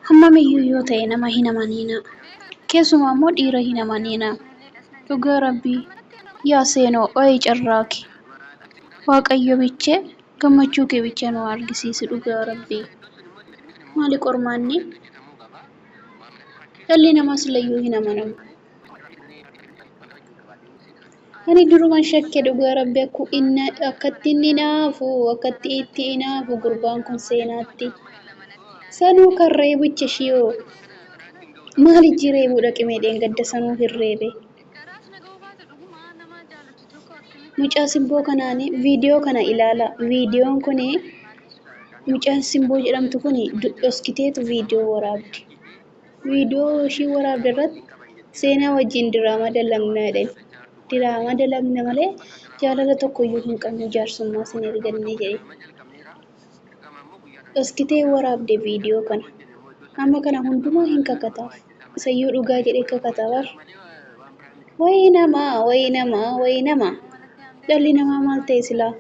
Hammamiyyuu yoo ta'e nama hin amaniinaa. Keessumaa immoo dhiira hin amaniinaa. Dhugaa Rabbii yaa seenoo wayi carraa kee. Waaqayyo bichee gammachuu kee bicha nu argisiisi dhugaa Rabbii. Maali qormaanni? Dhalli namaa silayyuu hin amanamu. Ani duruman shakke dhugaa Rabbi akku inna akkatti inni hinaafu akkatti itti hinaafu gurbaan kun seenaatti. Sanuu kan reebicha ishiyoo maal ijji reebuu dhaqe mee dheengadda sanuu hin reebe. Mucaa simboo kanaan viidiyoo kana ilaala. Viidiyoon kun mucaan simboo jedhamtu kun dhoskiteetu viidiyoo waraabde. Viidiyoo ishii waraabde irratti seenaa wajjin diraamaa dalagna jedhan. Diraamaa dalagna malee jaalala tokkoyyuu hin qabnu, jaarsummaa sin erganne jedhe. Dhoskitee waraabde viidiyoo kana. Amma kana hundumaa hin kakataaf. Isayyuu dhugaa jedhee kakataa bar. Wayi namaa, wayi namaa, wayi namaa. Dhalli namaa maal ta'e silaa?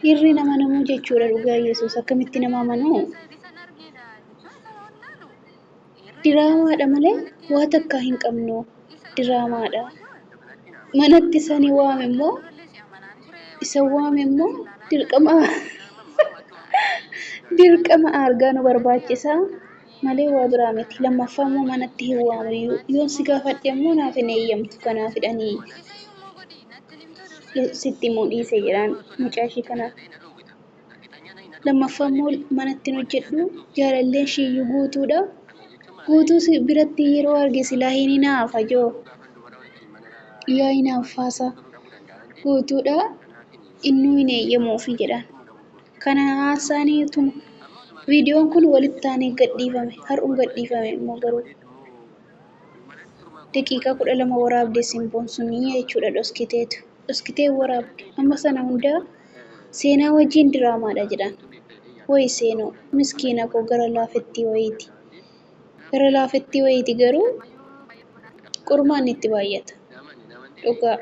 Dhiirri nama namuu jechuudha dhugaa Yesuus akkamitti nama amanuu? Diraamaadha malee waa takkaa hin qabnu. Diraamaadha. Manatti sani waame immoo isa waame immoo dirqama dirqama argaa nu barbaachisa malee waa biraa miti. Lammaffaa immoo manatti hin waamuyyuu. Yoon si gaafadhe immoo naaf hin eeyyamtu kanaaf hidhanii sitti himuu dhiise jedhaan mucaa ishii kanaan. Lammaffaa immoo manatti hin hojjedhu, jaalalleen ishiiyyuu guutuudha. Guutuu si biratti yeroo arge silaa hin hinaafa joo. Yaa hinaaffaasaa guutuudha innuu hin eeyyamuufi jedhaan. Kana haasaaniituma. Viidiyoon kun walitti aanee gadhiifame. Har'um gadhiifame immoo garuu. Daqiiqaa 12 waraabde simboon sunii jechuudha dhoskiteetu. Dhoskitee waraabde. Amma sana hundaa seenaa wajjin diraamaadha jedhaan. Wayi seenoo miskiina koo gara laafettii wayiiti. Gara laafettii wayiiti garuu qormaanni itti baay'ata. Dhugaa.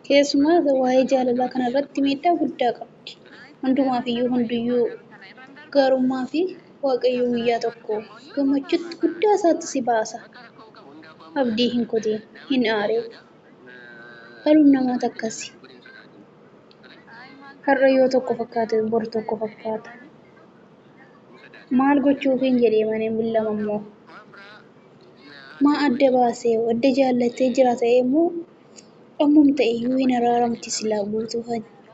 Keessumaa waa'ee jaalalaa kanarratti miidhaa guddaa qabdi. Hundumaaf iyyuu hundiyyuu gaarummaa fi Waaqayyo guyyaa tokko gammachuutti guddaa isaatti si baasa. Abdii hin kutiin, hin aarin. Dhalum namaatu akkasi. Har'a yoo tokko fakkaate bor tokko fakkaata. Maal gochuufiin jedhee malee lama immoo. Maa adda baasee adda jaallatee jira ta'ee immoo ammum ta'e iyyuu hin araaramti silaa guutuu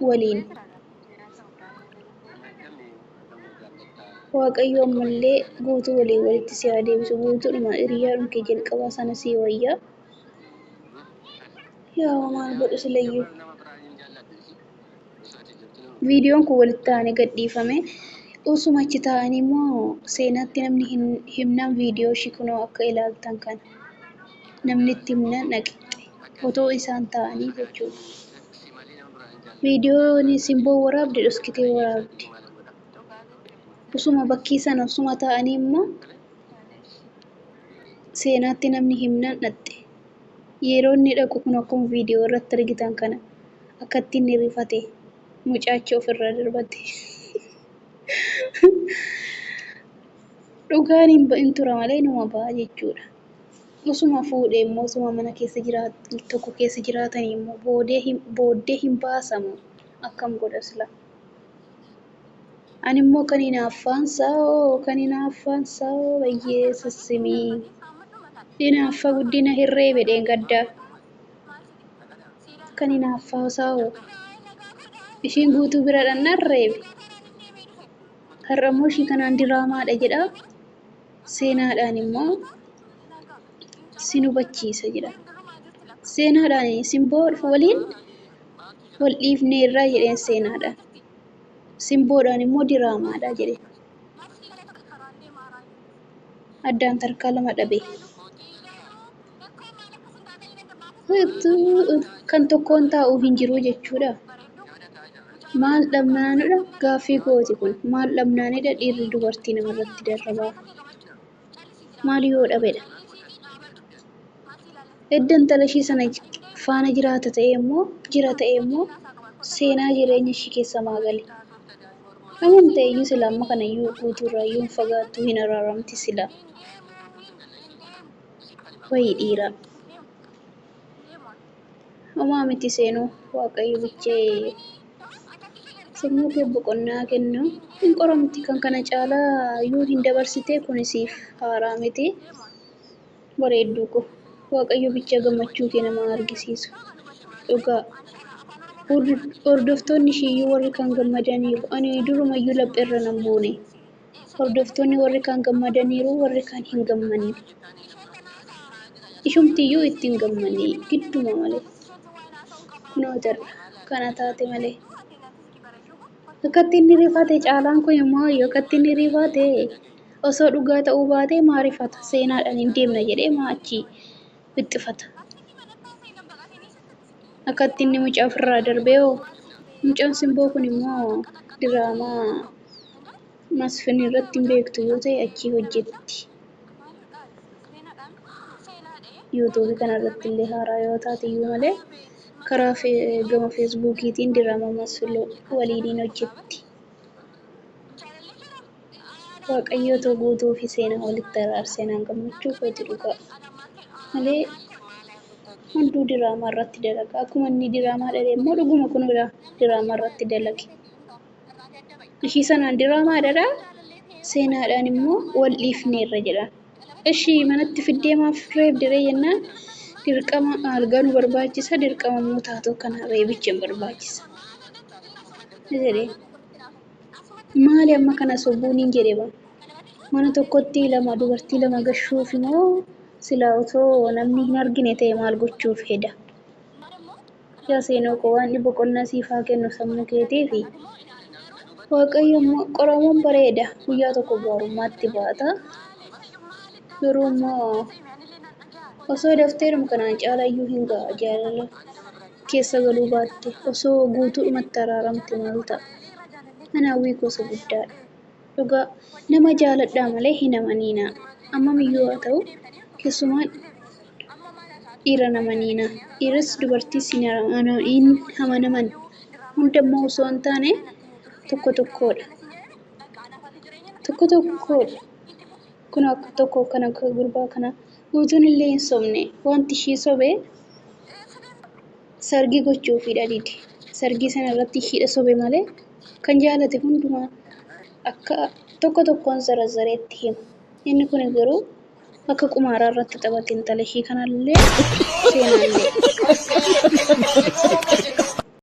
waliin. Waaqayyo ammallee guutuu waliin walitti si haa deebisu. Guutuudhuma hiriyaadhuma kee jalqabaa sana sii wayyaa. Yaa maal godhu silayyuu. Viidiyoon kun walitti aanee gadhiifame. Osuma achi taa'anii immoo seenaatti namni hin himnaan viidiyoo ishii kunoo akka ilaaltan kana. Namni itti himnaan dhaqxe. Otoo isaan taa'anii jechuudha. Viidiyoon simboo waraabde dhoskitee waraabde. Osuma bakkii sana osuma taa'anii immoo seenaatti namni himnaan dhaqxe. Yeroo inni dhaqu kun akkuma viidiyoo irratti argitan kana akkatti inni rifate mucaachi ofirraa darbate. Dhugaan hin tura malee numa ba'a jechuudha. Osuma fuudhee immoo osuma mana keessa jiraat tokko keessa jiraatanii immoo booddee hin baasamu akkam godha sila. Ani immoo kan hinaaffaansaa hoo kan hinaaffaansaa hoo bayyee sassimii. Hinaaffaa guddina hirree bedheen gaddaa. Kan hinaaffaasaa hoo ishiin guutuu bira dhannaan reebe. Har'a immoo ishii kanaan diraamaadha jedha. Seenaadhaan immoo sin hubachiisa jedha. Seenaadhaan simboo waliin wal dhiifneerraa jedheen seenaadhaan. Simboodhaan immoo diraamaadha jedhe. Addaan tarkaa lama dhabe. Kan tokkoon taa'u hin jiru jechuudha. Maal dhabnaanidha? Gaaffii kooti kun. Maal dhabnaanidha dhiirri dubartii namarratti darrabaa? Maal yoo dhabedha? Edda intala ishii sana faana jiraata ta'e immoo jira ta'e immoo seenaa jireenya ishii keessa maa gale? Hammam ta'e iyyuu sila amma kana iyyuu guutuurraa iyyuu hin fagaattu hin araaramti sila. Wayii dhiiraa. Homaa miti seenuu waaqayyo bichee sammuu kee boqonnaa kennu hin qoramti kan kana caalaa iyyuu hin dabarsite kun siif haaraa miti. Bareedduu koo waaqayyo bicha gammachuu kee nama argisiisu. Dhugaa hordoftoonni ishiiyyuu warri kaan gammadaniiru. Ani durumayyuu lapheerra nan buune. Hordoftoonni warri kaan gammadaniiru warri kaan hin gammanne. Ishumtiyyuu itti hin gammanne gidduma malee. Kunoo jarra kana taate malee. Akkatti inni rifate caalaan kun immoo yoo akkatti inni rifate osoo dhugaa ta'uu baatee maa rifata seenaadhaan hin deemna jedhee maa achi wixxifata. Akkatti inni mucaa ofirraa darbee hoo mucaan simboo kun immoo diraamaa Masfin irratti hin beektu yoo ta'e achii hojjetti. Yuutuubii kana irratti illee haaraa yoo taate iyyuu malee karaa gama feesbuukiitiin diraamaa Masfin waliin hojjetti. Waaqayyo otoo guutuu fi seenaa walitti araarsee naan gammachuu kooti dhugaa. Malee hunduu diraamaa irratti dalaga. Akkuma inni diraamaa dhale immoo dhuguma kun diraamaa irratti dalage. Ishii sanaan diraamaa dhadhaa seenaadhaan immoo wal dhiifneerra jedha. Ishii manatti fiddee maaf reebdiree jennaan dirqama algaa nu barbaachisa dirqama immoo taatoo kana reebicha hin barbaachisa. Jedhee maali amma kana sobuun hin jedhe ba. Mana tokkotti lama dubartii lama gashuuf immoo silaa otoo namni hin argine ta'e maal gochuuf heda. Yaa seenoo koo waan boqonnaa siif haa kennu sammuu keetiifi Waaqayyo immoo qoramuun bareeda guyyaa tokko gaarummaatti baata. Garuu immoo osoo dafteedhuma kanaan caalayyuu hin ga'a jaalala keessa galuu baatte osoo guutuudhumatti araaramte maal ta'a? Ani hawwii koo isa guddaadha. Dhugaa nama jaaladhaa malee hin amaniinaa. Ammamiyyuu haa ta'u keessumaa dhiira hin amaniinaa. Dhiiras dubartiis hin amanaman. Hundammoo osoo hin taane tokko tokkodha. Tokko tokkodha. Kun akka tokko kan akka gurbaa kana guutuun illee hin sobne wanti ishii sobe sargii gochuufidha dide. Sargii sana irratti ishiidha sobe malee kan jaalate hundumaa akka tokko tokkoon zarazareetti hima. Inni kun garuu akka qumaaraa irratti taphate intala ishii kanallee seenaallee.